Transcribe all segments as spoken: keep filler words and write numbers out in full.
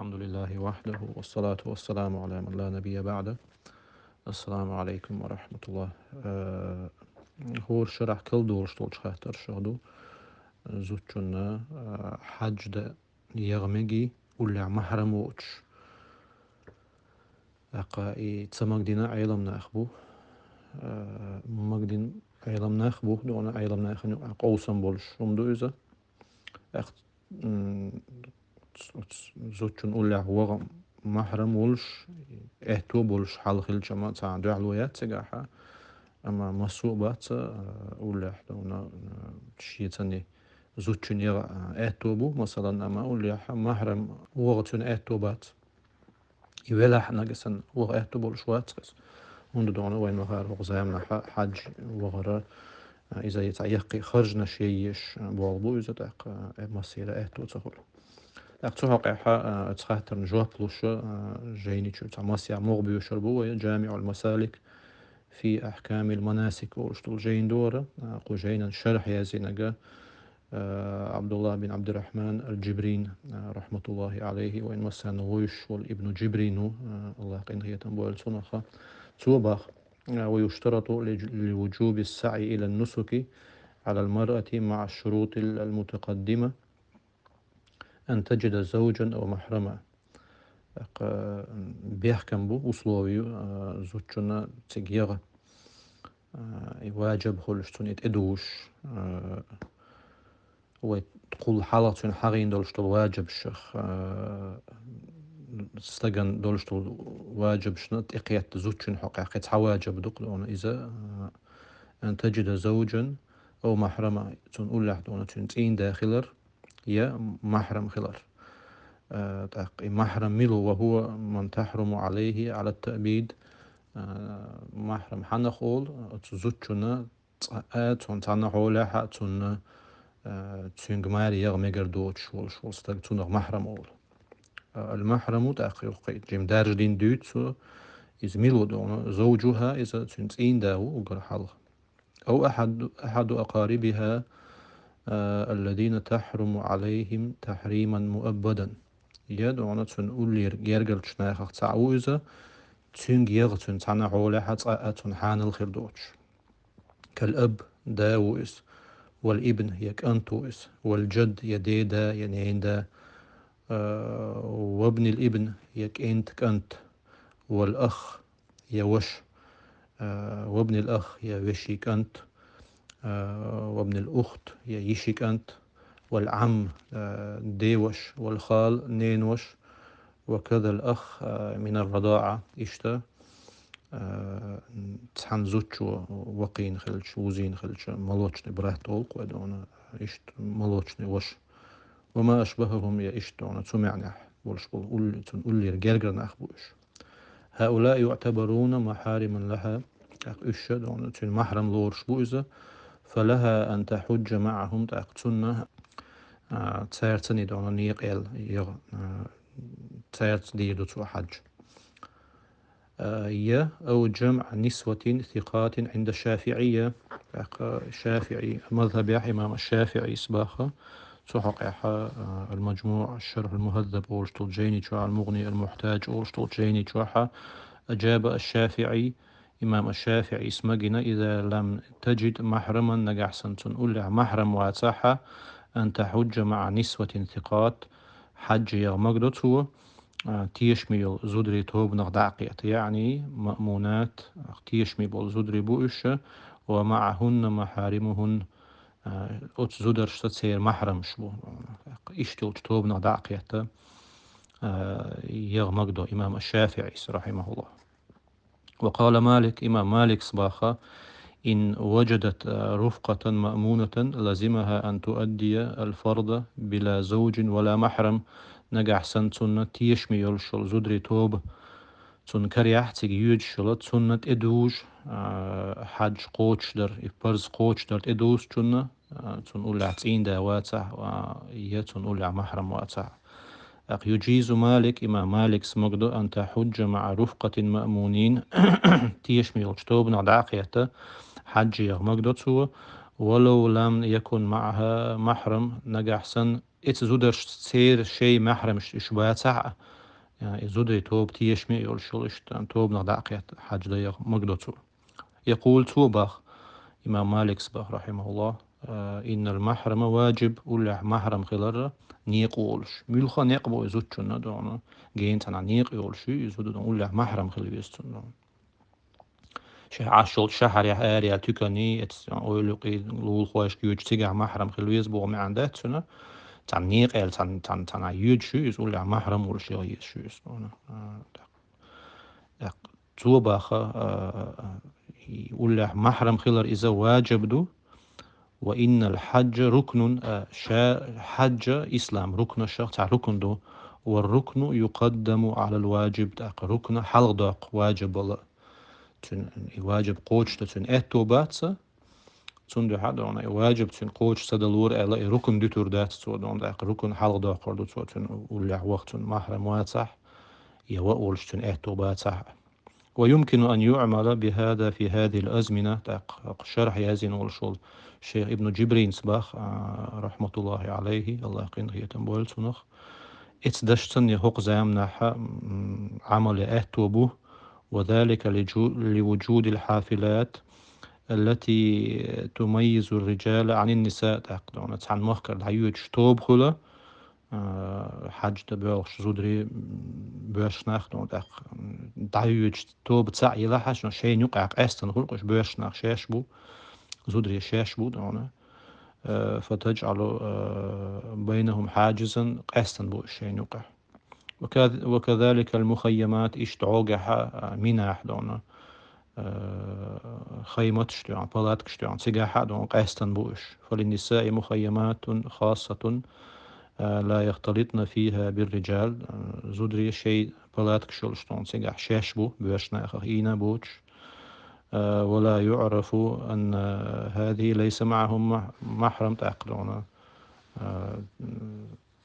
الحمد لله وحده والصلاة والسلام على من لا نبي بعده. السلام عليكم ورحمة الله. Э, хӀора шарахь кхел долуш долчу хаттаршах ду. Зудчунна, э, хьаьж дан ягӀа мегий, уллехь махьрам воцуш. ТӀаккха и ца магадина Ӏелам нах бу. Э, магадина Ӏелам нах бу, дуьхьал Ӏелам нахана юкъахь къовсам болуш хӀума ду иза. ТӀаккха, м, ц-, ц-, зудчун уллехь ваха махьрам волуш, аьтто болуш хьал хилча ма цхьа дуьхьало яц цигахь, амма массо а бац, а, уллехь дуьхьал, а, шеца зудчун ягӀа, а, аьтто бу, масалан, амма уллехь махьрам ваха цуьнан аьтто бац. И велахь нагахь санна ваха аьтто болуш вац иза. ХӀунда дуьхьал вайн вахара хӀокху заманахь хьаьж вахара, а, иза цхьа яккхий харжанаш яйеш, а, болх бу иза, тӀаккха, а, массера аьтто ца хуьлу. ТӀаккха цу хьокъехь, а, оцу хаттарна жоп луш, а, жайни чу цхьа массехь могӀа боьшур бу вай, «Джамиъул Масалик фи Ахкамил Манасик» олуш долу жайна дора, а, кху жайнан шархь яздинарг, а, Абдуллах бин Абдуррахман аль-Джибрин, а, рахматуллахи алейхи, вайн массарна вуьйш волу Ибну Джибрин ву, а, Аллах къинхетам бойла цунах. Цо бах, а, «ويشترط لوجوب السعي إلى النسك على المرأة مع الشروط المتقدمة أن تجد زوجا أو محرما». ТӀаккха, м, бехкам бу, условию, а, зудчунна цига ягӀа, а, и важиб хуьлуш, цунна и тӀедужуш, а, вай кхул хьалха цуьнан хьахийна долуш долу важибшах, а, стагана долуш долу важибшна тӀекхетта зудчун хьокъехь кхин цхьа важиб ду-кх дуьхьал иза, а, «أن تجد زوجا أو محرما», цунна уллехь дуьхьал цуьнан цӀийнда хилар, я махьрам хилар. Э, тӀаккха и махьрам мила ву? «وهو من تحرم عليه على التأبيد». Э, махьрам хьанах олу? Оцу зудчунна цкъа а, цунна цхьана хьолехь а цунна, э, цуьнга маре ягӀа мегар доцуш волуш волу стаг, цунах махьрам олу. Э, аль-махьраму тӀаккха юххе жима даржа дина дуьйцу цо, иза мила ву дуьхьал? «زوجها», иза цуьнан цӀийнда ву уггар хьалха. «أو أحد، أحد أقاربها، آه، الذين تحرم عليهم تحريما مؤبدا». Я дуьхьал цуьнан уллера гергарчу нахах цхьаъ ву иза, цуьнга ягӀа цуьнан цхьана хьолехь а цкъа а цунна хьанал хир доцуш. «كالأب», да ву иза, «والابن», я кӀант ву иза, «والجد», я ден да, я ненан да, а, «وابن الابن», я кӀентан кӀант, «والأخ», я ваша, а, «وابن الأخ», я вешин кӀант, а, «وابن الأخت», я йишин кӀант, «والعم», а, ден ваша, «والخال», ненан ваша, «وكذا الأخ، آه، من الرضاعة», иштта, а, цхьана зудчо вакхийна хилча, вузийна хилча, молочный брат олу-кх вай дуьхьал, иштта молочный ваша. «وما أشبههم», я иштта дуьхьал, цу маьӀнехь болуш болу улле-, цунна уллера гергара нах бу уьш. «هؤلاء يعتبرون محارما لها», тӀаккха уьш а дуьхьал цуьнан махьрам лоруш бу иза. «فلها أن تحج معهم», тӀаккха цунна, а, цаьрца а дуьхьал некъаел ягӀа, а, цаьрца дийр ду цо хьаьж. А, я «أو جمع نسوة ثقات عند الشافعية». ТӀаккха ШафиӀи мазхабехь имам аш-ШафиӀис баха, цу хьокъехь, а, «Аль-МаджмуӀ», «Шархь аль-МухӀаззаб» олуш долу жайни чохь, «Аль-МугӀни», «Аль-МухӀтаджа» олуш долу жайни чохь, «أجاب الشافعي», имам аш-ШафиӀис ма гина: «إذا لم تجد محرما», нагахь санна цунна уллехь махьрам вацахь, «أن تحج مع نسوة ثقات», хьаьж ягӀа магадо цо, а, тешаме йолу зударийн тобанах дӀа а кхета, яъни маъмунат, тешаме болу зударий бу уьш, «ومعهن محارمهن», а, оцу зударшца церан махьрамаш бу. Иштта йолчу тобанах дӀа а кхета, а, ягӀа магадо имам аш-ШафиӀис, рахьимахуллахӀ. «وقال مالك», имам Маликс баха: «إن وجدت رفقة مأمونة لزمها أن تؤدي الفرض بلا زوج ولا محرم». Нагахь санна цунна тешаме йолуш йолу зударийн тоба цунна карехь цига йоьдуш йолу, цунна тӀедужу, а, хьаьж кхочушдар, и парз кхочушдар тӀедузучунна, а, цунна уллехь цӀийнда вацахь, а, я цунна уллехь махьрам вацахь. ТӀаккха «يجيز مالك», имам Маликс магадо: «أن تحج مع رفقة مأمونين», тешаме йолчу тобанах дӀа а кхета, хьаьж ягӀа магадо цо, «ولو لم يكن معها محرم», нагахь санна эцу зударшца церан шайн махьрамаш уьш бацахь а, а, и зударий тоба тешаме а йолуш йолу иштта, тобанах дӀа а кхетта хьаьжда яха магадо цо. Якъулу цо баха, имам Маликс баха, рахьимахуллахӀ, а, иннал махьрама ваджиб, уллехь махьрам хилар некъ волуш. Муьлха некъ бу и зудчунна дона, гена цхьана некъ йолуш ю и зуда дона, уллехь махьрам хила веза цунна дона. Шен Ӏаш йолчу шахьарехь араяьлла туьканий, эцна ойла юкъий, лулахошка йоьдуш цигахь махьрам хила веза боху маьӀна дац цуьнан. Цхьана некъаьлла, цхьана, цхьана, цхьана йоьдуш ю иза, уллехь махьрам волуш яха езаш ю иза. Вуна, а, тӀаккха, тӀаккха цо баха, а, а, и уллехь махьрам хилар иза ваджиб ду. Ва иннал хьаджа рукнун, а, ша, хьаджа ислам рукнашах цхьа рукн ду. Ва рукну юкъаддаму Ӏалал ваджиб, тӀаккха рукна хьалха доккху ваджибала. Цуьнан и ваджиб кхочушдан цуьнан аьтто бац, цундуьхьа дона и ваджиб цуьнан кхочуш ца далора аьлла, и рукн дуьтур дац цо дона, тӀаккха рукн хьалха доккхур ду цо цуьнан уллехь ваха цуьнан махьрам вацахь, я ваъ волуш цуьнан аьтто бацахь а. Ва юмкину ан юъмала бихаза фи хазихил азмина, тӀаккха хӀокху шархь яздина волуш волу шайх Ибну Джибринс баха, а, рахьматуллахӀи Ӏалайхи, АллахӀа къинхетам бойла цунах. Эцу дашцанна хӀокху заманахь, м, Ӏамал ян аьтто бу, ва залика лиджу-, ливуджудил хьафилат, аллати тумаййизур риджала Ӏанин ниса, тӀаккха дона цхьана махкара дӀайоьдуш тоба хуьлу, а, хьаьжда боьлхуш зударий, м, боьрша нах дона тӀаккха, м, дӀайоьдуш тоба цхьаъ елахь а, шайна юкъахь къаьстина хуьлу, уьш боьрша нах шаьш бу, зударий шаьш бу дона. Э, фатаджӀалу, э, байнахум хьаджизан, къаьстина бу уьш шайна юкъахь. Ва каз-, ва казаликал мухайямат, иштта дӀогахьа, а, минахь дона, э, хайматаш тоьхна, палаткаш тоьхна, цигахьа а дона къаьстина бу уьш. Фалиннисаи мухайяматун хассатун, э, ла яхталитна фиха бирриджал, э, зударий шайн палаткаш йолуш дона цигахь шаьш бу, боьрша нахах ийна боцуш. Э, ва ла юърафу анна хазихи лайса маӀахум мах-, махьрам, тӀаккха дона, э,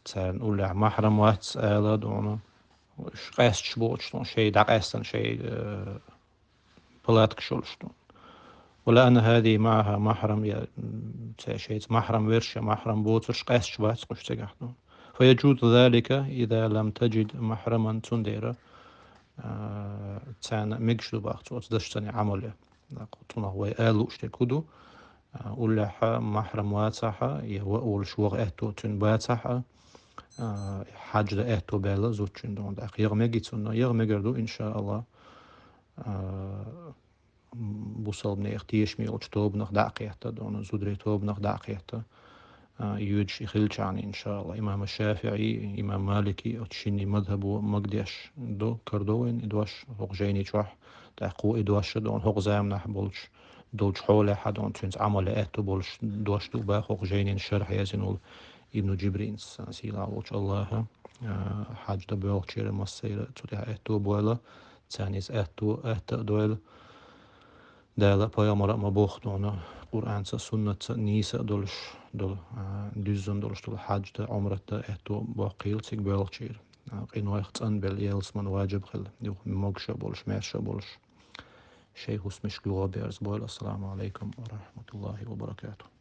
царна уллехь махьрам вац ала дона, уьш къаьсташ боцуш дона, шайн дӀакъаьстина шайн, э, палаткаш йолуш дона. Ва ла анна хазихи маӀаха махьрам, я, м, цаьрца шайца махьрам верш, я махьрам боцурш къаьсташ бац уьш цигахь дона. Фаяджузу залика, иза лам таджид махьраман, цундела, а, царна мегаш ду баха цо оцу дашцанна Ӏамал ян. Цунах вай ала лууш дерг хӀун ду? А, уллехьа махьрам вацахьа, я ваъ волуш ваха аьтто цуьнан бацахьа, а, хьаьжда аьтто баьлла зудчунна дона. ТӀаккха яха меги цунна, яха мегар ду, иншааллахӀ. А, м, бусалбанех тешаме йолчу тобанах дӀа а кхетта дона, зударий тобанах дӀа а кхетта, а, йоьдуш и хилчахьана, иншааллахӀ. Имам ШафиӀи, имам Малики, оцу шинний мазхӀабо магадеш ду, карадо вайна и дош хӀокху жайни чохь, тӀаккха кхо и дош а дона хӀокху заманахь болчу, долчу хьолехь а дона, цуьнца Ӏамал ян аьтто болуш дош ду баха хӀокху жайнин шархь яздина волу Ибну Джибринс, сийлахь волчу АллахӀа, а, хьаьжда боьлхучеран массеран цу тӀехь аьтто бойла, царна иза аьтто, аьтто а дойла. Дала, пайхамара а ма-бохху дона, Къуръанца а, суннатца а нийса а долуш долу, а, дуьззина долуш долу хьаьжда, Ӏумратда аьтто боккхийла цига боьлхучеран. А, къинойх цӀанбелла ялсамани ваджиб хила, юха могуш а болуш, маьрша а болуш. Шайн хӀусамашка юха берза бойла. Ассаламу Ӏалайкум ва рахьматуллахӀи ва баракатухӀ.